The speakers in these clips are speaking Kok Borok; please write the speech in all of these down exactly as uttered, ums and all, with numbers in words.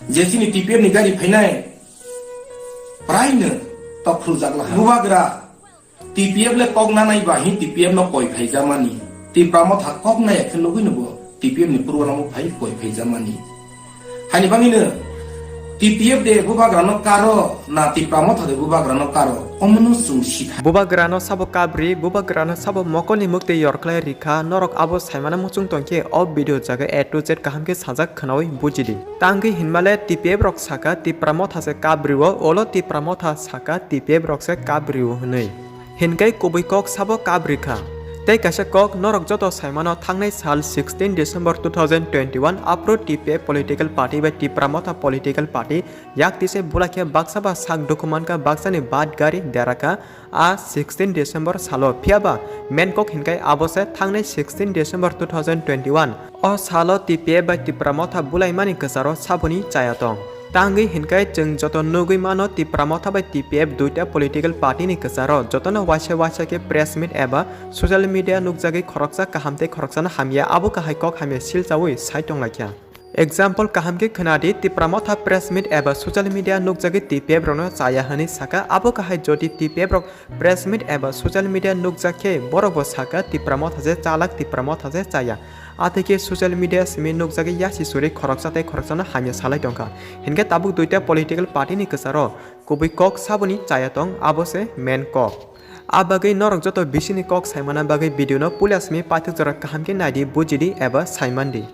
Je chini T P F ni gari phainai, praino tokphruljak laha. Bubagra, T P F le kok nanai ba hin T P F no koi phaijamani. Tipra Motha kok nai khe logoi no bo T P F ni purwa lama phai koi phaijamani. Hani bangino T P F de Bubagra no karo na Tipra Motha de Bubagra no karo, omono chwng sikha. Bubagra no sabo kabri, Bubagra no sabo mokol ni mukti yorkhlai rikha, norok abo saimano muchung tongkhe o video jaga A to Z kaham khe sajak khwnawi bujidi. Tangwi hinmale T P F rok saka Tipra Motha se kabrio, olo Tipra Motha saka T P F rok se kabrio hwnwi. Hinkai kubui kok sabo kabri kha. Tei kaisa kok norok joto saimano thangnai sal sixteen December two thousand twenty-one aphuru T P F political party bai Tipra Motha political party yak tise bula khe baksa ba sak dukhu mankha, baksani bat gari dera kha a sixteen December salo. Phiya ba main kok hinkai abo se thangnai sixteen December two thousand twenty-one. O salo T P F bai Tipra Motha bulaimani kwcharo saboni chaya tong. Tangwi hinkai chwng joto nugwi mano Tipra Motha bai T P F duita political party ni kwcharo jotono waisa waisa khe press meet eba social media nukjagwi khoroksa kaham tei khoroksano hamya abo kahai kok hamya silchawi sai tonglaikha. Example kaham khe khwnadi, Tipra Motha press meet eba social media nukjagwi T P F rokno chaya hwnwi saka, abo kahai jodi T P F rok press meet eba social media nukjak khe borok bo saka Tipra Motha se chalak, Tipra Motha se chaya. Atwi khe social media simi nukjagwi yasi suri khoroksa tei khoroksano hamya salai tongkha. Hinkhe tabuk duita political party ni kwcharo kubui kok saboni chaya tong, abo se main kok. A bagwi norok joto bisini kok saimana bagwi video no puila simi paithak jora kaham khe naidi, bujidi eba saimandi.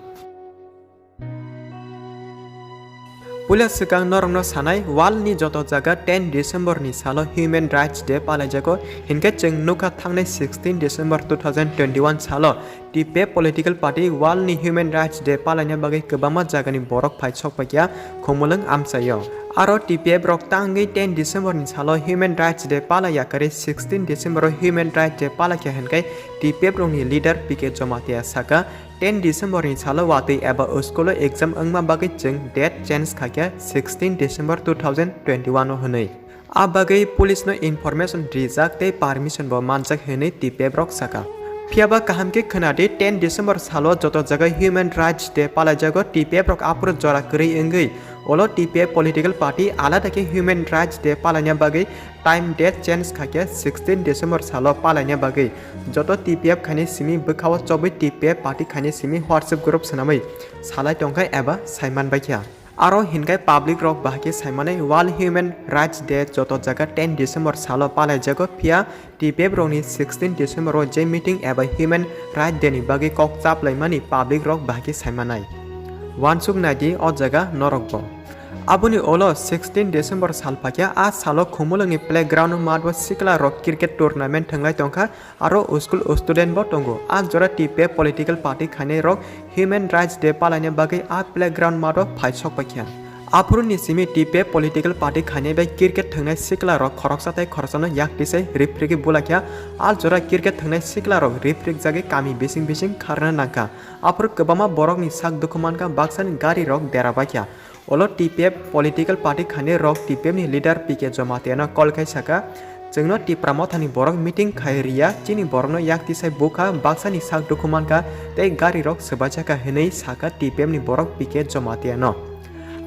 Puila swkang norokno sanai, world ni joto jaga ten December ni salo Human Rights Day palaijago, hinkhe chwng nukha thangnai sixteen December two thousand twenty-one salo T P F political party world ni Human Rights Day palaina bagwi kwbangma jagani borok phai sokpaikha khumulwng amchaio. Aro T P F rok tangwi ten December ni salo Human Rights Day palaiya kwrwi sixteen December o Human Rights Day palaikha hinkhe T P F rokni leader P K Jamatia saka, ten December ni salo watwi eba school o exam wngma bagwi chwng date change khaikha sixteen December two thousand twenty-one o hwnwi. A bagwi police no information rijak tei permission bo manjak hwnwi T P F rok saka. Phiyaba kaham khe khwnadi, ten December salo joto jaga Human Rights Day palaijago, T P F rok aphuru jora kwrwi wngwi olo T P F political party alada khe Human Rights Day palaina bagwi time date change khaikhe sixteen December salo palaina bagwi joto T P F khaini simi bwkhao chobwi T P F party khaini simi WhatsApp group swnamwi salai tongkha eba saiman baikha. Aro hinkhe public rok bahai khe saimanai World Human Rights Day joto jaga ten December salo palaijago, phiya T P F rokni sixteen December o je meeting eba Human Rights Day ni bagwi kok chaplaimani public rok bahai khe saimanai. Wansuk naidi o jaga norok bo. Aboni ulo sixteen December sal phaikha, a salo Khumulwngni playground math o sikla rok cricket tournament thwnglai tongkha, aro school student bo tongo. A jora T P F political party khainai rok Human Rights Day palaina bagwi a playground math o phai sok paikha. Aphuru ni simi T P F political party khainai bai cricket thwngnai sikla rok khoroksa tei khoroksano yak tisai riphrigwi bulaikha. A jora cricket thwngnai sikla rok riphrik jagwi kami bising bising kharna nangkha. Aphuru kwbangma borokni sak dukhu mankha, baksani gari rok dera baikha. Olo T P F political party khainai rok T P F ni leader P K Jamatia no call khai saka, "Chwngno Tipra Mothani borok meeting khai riya, chini borokno yak tisai bukha, baksani sak dukhu mankha tei gari rok swbaijaka," hinwi saka T P F ni borok P K Jamatia no.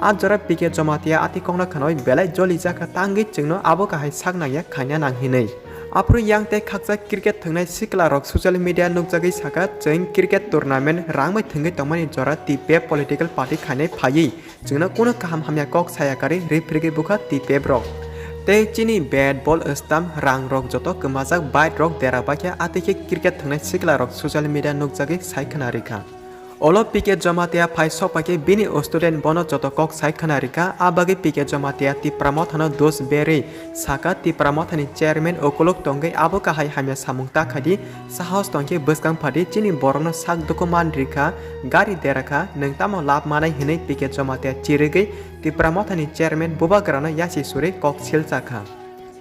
A jora P K Jamatia ati kokno khwnoi belai joli jakha, tangwi chwngno abo kahai sak nangya khaina nang hinwi. Aphuru yang tei khaksa cricket thwngnai sikla rok social media nukjagwi saka, "Chwng cricket tournament rang bai thwngwi tongmani jora T P F political party khainai phaiwi chwngno kunu kaham hamya kok saya karwi riphirgwi bukha T P F rok. Tei chini bat, ball, stamp, rang rok joto kwmajak, bike rok dera baikha," atwi khe cricket thwngnai sikla rok social media nukjagwi sai khwna rikha. Olo P K Jamatia phai sokpaikhe bini student bono joto kok sai khwna rikha, a bagwi P K Jamatia Tipra Mothano dos berwi saka, Tipra Mothani chairman ukuluk tongwi abo kahai hamya samung ta khaidi, sahos tongkhe bwskang phadi, chini borokno sak dukhu man rikha, gari dera kha, nwng tamo lab manai hinwi P K Jamatia chirigwi Tipra Mothani chairman Bubagrano yasi suri kok silchakha.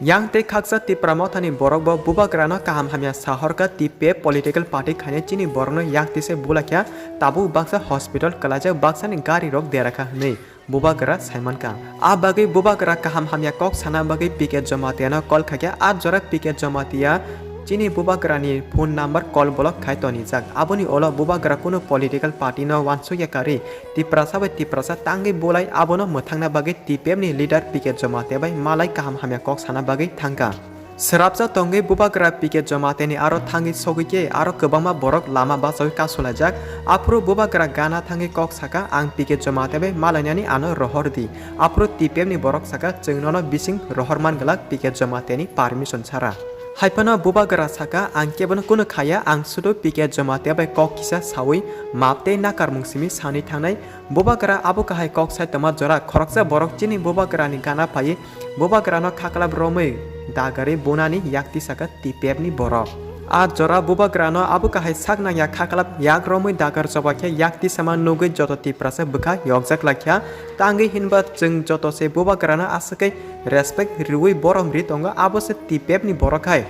Yang tei khaksa Tipra Mothani borok bo Bubagrano kaham hamya sahorkha, T P F political party khainai chini borokno yak tisai bulaikha, tabuk baksa hospital kwlaijak, baksani gari rok dera kha hinwi Bubagra saimankha. A bagwi Bubagra kaham hamya kok sana bagwi P K Jamatia no call khaikha. A jora P K Jamatia Chini bubagrani phone number call block khai tonijak. Aboni ulo bubagra kunu political party no wansukya karwi Tiprasa bai Tiprasa tangwi bulai abono mwthangna bagwi T P F ni leader P K Jamatia bai malai kaham hamya kok sana bagwi thangkha. Swrapsa tongwi bubagra P K Jamatia ni aro thangwi sogwi khe aro kwbangma borok lama bachawi kasulaijak. Aphuru bubagra gana thangwi kok saka, "Ang P K Jamatia bai malainani ano rohor di." Aphuru T P F ni borok saka, "Chwng nono bising rohor man glak P K Jamatia ni permission sara." Haiphano bubagra saka, "Ang kebono kunu khaya, ang sudu P K Jamatia bai kok kisa sawi map tei nakarmung simi sanwi thangnai." Bubagra abo kahai kok sai tongma jora khoroksa borok chini bubagrani gana phaiwi bubagrano khaklap romwi dagarwi bunani yakti saka T P F ni borok. A jora bubagrano abo kahai sak nangya khaklap yak romwi dagar choba khe yakti sama nugwi joto Tiprasa bwkha yokjak laikha. Tangwi hinba chwng joto se bubagrano aswkhe respect riwi borom ri tongo, abo se T P F ni borok hai.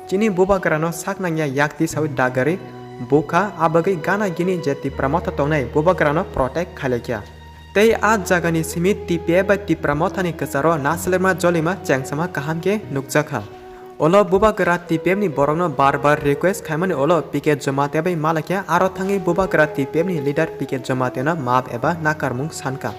Chini bubagrano sak nangya yakti sawi dagarwi bukha, abagwi gana gini je Tipra Motha tongnai bubagrano protect khailaikha. Tei a jagani simi T P F bai Tipra Mothani kwcharo nasilirma jolima chengsama kaham khe nukjakha. Ulo bubagra T P F ni borokno bar bar request khaimani ulo P K Jamatia bai malakya aro thangwi bubagra T P F ni leader P K Jamatia no map eba nakarmung sankha.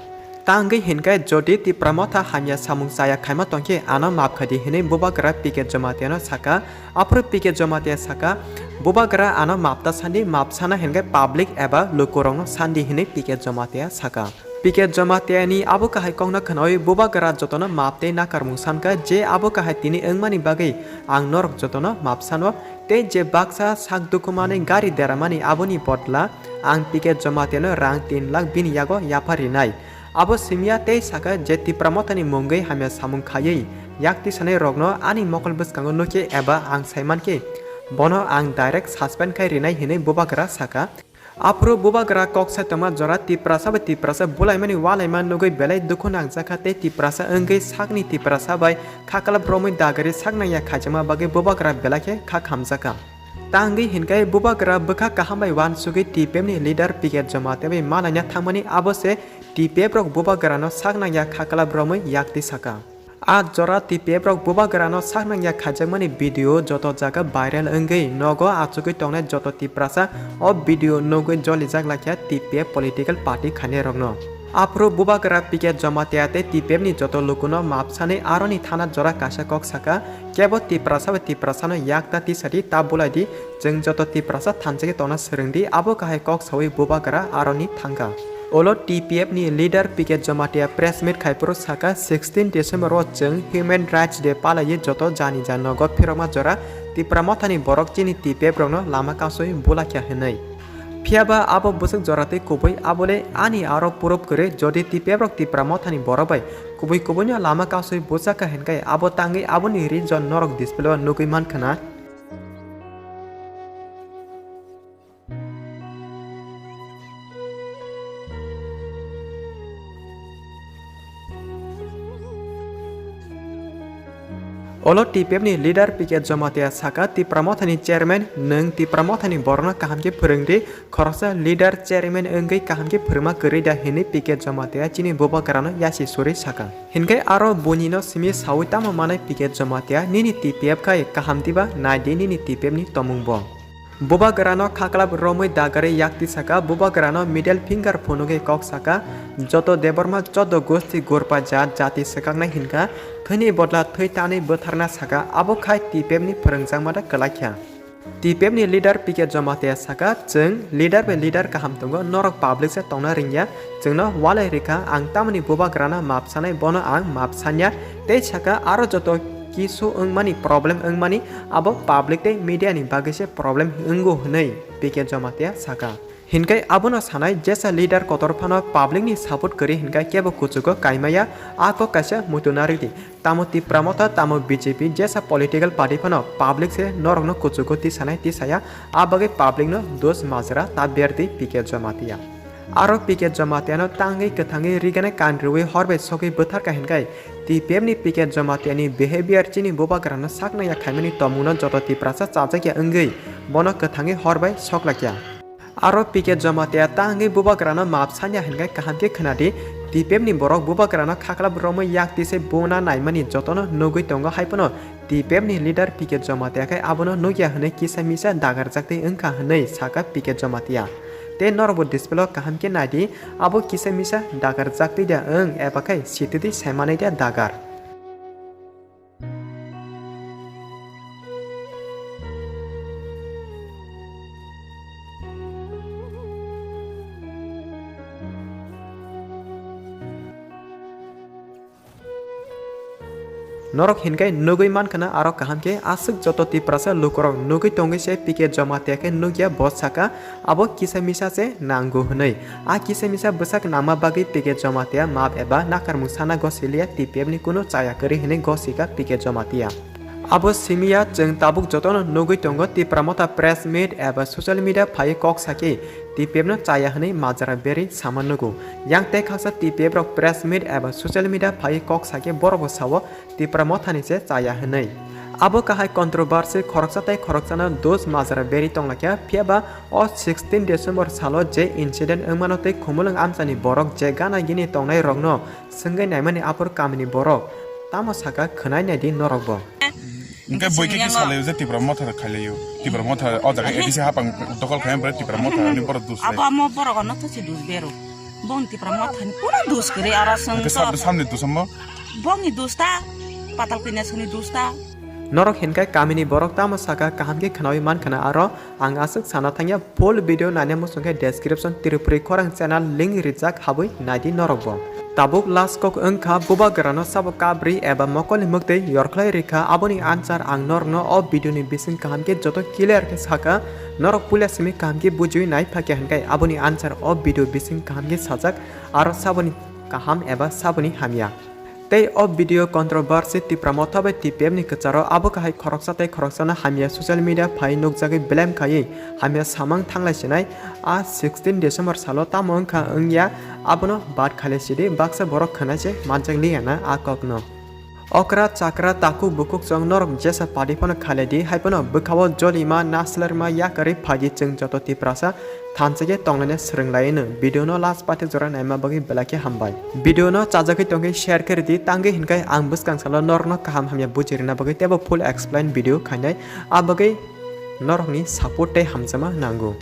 Tangwi hinkhe jodi Tipra Motha hamya samung chaya khaima tongkhe ano map khaidi hinwi bubagra P K Jamatia no saka. Aphuru P K Jamatia saka, "Bubagra ano map ta sandi, map sana hinkhe public eba lukurokno sandi," hinwi P K Jamatia saka. P K Jamatia ni abo kahai kokno khnawi bubagra jotono map tei nakarmung sankha je abo kahai tini wngmani bagwi ang norok jotono map sano, tei je baksa sak dukhu manwi gari deramani aboni bodla ang P K Jamatia no rang tin lakh bini yago yapha rinai. Abo simya tei saka je Tipra Mothani mungwi hamya samung khaiwi yakti sanai rokno ani mokol bwskango nukhe eba ang saimankhe bono ang direct suspend khai rinai hinwi bubagra saka. Aphuru bubagra kok sai tongma jora Tiprasa bai Tiprasa bulaimani walaima nugwi belai dukhu nangjakha tei Tiprasa wngwi sakni Tiprasa bai khaklap romwi dagari sak nangya khaijakma bagwi bubagra belai khe kha khamjakha. Tangwi hinkhe bubagra bwkha kaham bai wansugwi T P F ni leader P K Jamatia bai malaina thangmani abo se T P F rok bubagrano sak nangya khaklap romwi yakti saka. A jora T P F rok bubagrano sak nangya khaijakmani video joto jaga viral wngwi nogo achugwi tongnai joto Tiprasa o video nugwi jolijak laikha T P F political party khainairokno. Aphuru bubagra P K Jamatia tei T P F ni joto lukuno map sanwi aroni thana jora kaisa kok saka, "Kebo Tiprasa bai Tiprasano yak ta tisadi ta bulaidi, chwng joto Tiprasa thansa khe tongna swrwngdi," abo kahai kok sawi bubagra aroni thangkha. Ulo T P F ni leader P K Jamatia press meet khaiphuru saka, "Sixteen December o chwng Human Rights Day palaiwi joto jani ja nogo phirokma jora Tipra Mothani borok chini T P F rokno lama kasui bulaikha," hinwi. Phiyaba abo bwswk jora tei kubui, abole ani aro proof kwrwi, jodi T P F rok Tipra Mothani borok bai kubui kubuino lama kasui bujakha hinkhe abo tangwi aboni reason norok display o nugwi mankha na. Olo T P F ni leader P K Jamatia saka, Tipra Mothani chairman, nwng Tipra Mothani borokno kaham khe phwrwng di, khoroksa leader chairman wngwi kaham khe phwrwngma kwrwi da hinwi P K Jamatia chini bubagrano yasi suri saka. Hinkhe aro buinino simi saui tamo manai P K Jamatia, nini T P F khai kaham diba nai di nini T P F ni tomung bo. Bubagrano khaklap romwi dagari yakti saka, bubagrano middle finger phunugwi kok saka, joto Debbarma chodo gosti gurpa jat jati swkaknai hinkha, thwini bodla thwi tanwi bwtharna saka, abo khai T P F ni phwrwngjakma da kwlaikha. T P F ni leader P K Jamatia saka, chwng leader bai leader kaham tongo, norok public se tongna ringya, chwngno walai rikha, ang tamoni bubagrano map sanai, bono ang map sanya, tei saka aro joto kisu wngmani, problem wngmani, abo public tei media ni bagwi se problem wngo hwnwi P K Jamatia saka. Hinkhe abono sanai jesa leader kotor phano public ni support kwrwi hinkhe kebo kuchugo kaimaya, a kok kaisa muitu narwk di. Tamo Tipra Motha, tamo B J P, jesa political party phano public se norokno kuchugo tisanai tisaya, a bagwi public no dos majra ta berdi P K Jamatia. Aro P K Jamatia no tangwi kwthangwi rigene kanriwi hor bai sogwi bwtharkha hinkhe T P F ni P K Jamatia ni behavior chini bubagrano sak nangya khaimani tomungno joto Tiprasa chajakya wngwi bono kwthangwi hor bai soklakya. Aro P K Jamatia tangwi bubagrano map sanya hinkhe kaham khe khwnadi, T P F ni borok bubagrano khaklap romwi yak tisai buna naimani jotono nugwi tongo, hai phano T P F ni leader P K Jamatia khe abono nukya hwnwi kisa misa dagarjak twi wngkha hwnwi sakha P K Jamatia. Tei norokbo display o kaham khe naidi, abo kisa misa dagarjak twi da wng eba khe sititwi saimanwi da dagar. Norok hinkai nugwi mankha na aro kaham khe aswk joto Tiprasa lukurok nugwi tongwi se P K Jamatia khe nukya bo saka abo kisa misa se nango hwnwi. A kisa misa bwsak nangma bagwi P K Jamatia map eba nakarmung sana gosiliya T P F ni kunu chaya kwrwi hwnwi gosika P K Jamatia. Abo simiya chwng tabuk jotono nugwi tongo Tipra Motha press meet eba social media phaiwi kok sakhe T P F no chaya hwnwi majra berwi sama nugo. Yang tei khaksa T P F rok press meet eba social media phaiwi kok sakhe borokbo sao Tipra Mothani se chaya hwnwi. Abo kahai controversy khoroksa tei khoroksano dos majra berwi tonglaikha, phiyaba o sixteen December salo je incident wngmano tei Khumulwng amchani borok je gana gini tongnai rokno swngwi naimani aphuru kamini borok tamo saka khwnai naidi norokbo. Hingke boi khe salaio je Tipra Motha khailaiyo. Tipra Motha o jaga A D C hapang dokol khaina bwrwi Tipra Motha ni borok dus. Abo amo borok no to se dus bero. Bong Tipra Motha ni pura dus kere aro song. Hingke sam-, samni dus amo? Bong ni dus ta, patal kanya soni dus ta. Norok hinkai kamini borok tamo saka kaham khe khnawi man khna aro ang aswk sana thangya full video naina muchung khe description Tripuri khorang channel link rijak habwi naidi norokbo. Tabuk last kok wngkha bubagrano sabo kabri eba mokolni mwktwi yorkhlai rikha, aboni answer ang norokno o video ni bising kaham khe joto clear khe sakha, norok puila simi kaham khe bujiwi nai phakya hinkai aboni answer o video bising kaham khe sajak aro saboni kaham eba saboni hamya. Tei o video controversy Tipra Motha bai T P F ni kwcharo abo kahai khoroksa tei khoroksano hamya social media phai nukjagwi blame khaiwi hamya samang thanglai sinai. A sixteen December salo tamo wngkha wngya abono bad khalai sidi baksa borok khwnai se manjak liya na a kokno. Okra chakra takhuk bukhuk chwng norok jesa party phano khalai di, hai phano bwkhao jolima naslerma yakarwi phaidi chwng joto Tiprasa thansa khe tonglaina swrwnglaino. Video no last pathak jora naima bagwi belai khe hambai. Video no chajagwi tongkhe share khe ridi, tangwi hinkai ang bwskang salo norokno kaham hamya buji rwna bagwi teibo full explain video khainai, a bagwi norokni support tei hamjama nango.